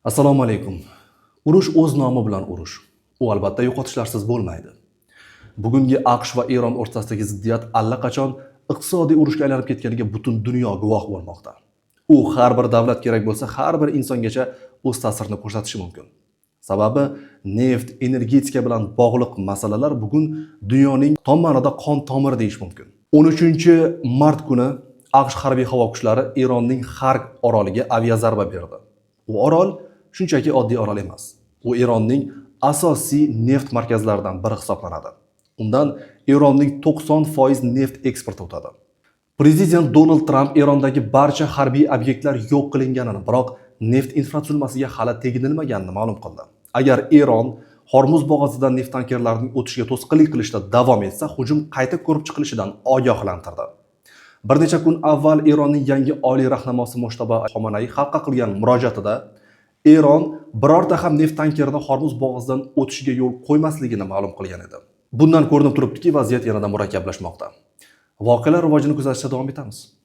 Assalomu alaykum. Urush o'z nomi bilan urush. U albatta yo'qotishlarsiz bo'lmaydi. Bugungi AQSh va Eron o'rtasidagi ziddiyat allaqachon iqtisodiy urushga aylanib ketganiga butun dunyo guvoh bo'lmoqda. U har bir davlat, kerak bo'lsa har bir insongacha o'z ta'sirini ko'rsatishi mumkin. Sababi neft, energetika bilan bog'liq masalalar bugun dunyoning tom ma'noda qon tomiri deyish mumkin. 13 mart kuni AQSh harbiy havo kuchlari Eronning Xarg oroliga aviazarba berdi. U orol shunchaki oddiy orol emas. U Eronning asosiy neft markazlaridan biri hisoblanadi. Undan Eronning 90% neft eksporti o'tadi. Prezident Donald Tramp Erondagi barcha harbiy obyektlar yo'q qilinganini, biroq neft infratuzilmasiga hali teginilmaganini ma'lum qildi. Agar Eron Hormuz bo'g'ozidan neft tankerlarining o'tishiga to'sqinlik qilishda davom etsa, hujum qayta ko'rib chiqilishidan ogohlantirdi. Bir necha kun avval Eronning yangi oliy rahnamosi Mojtabo Xomanay xalqqa qilgan murojaatida Eron birorta ham neft tankerini Hormuz bo'g'ozidan o'tishiga yo'l qo'ymasligini ma'lum qilgan edi. Bundan ko'rinib turibdiki, vaziyat yanada murakkablashmoqda. Voqealar rivojini kuzatishda davom etamiz.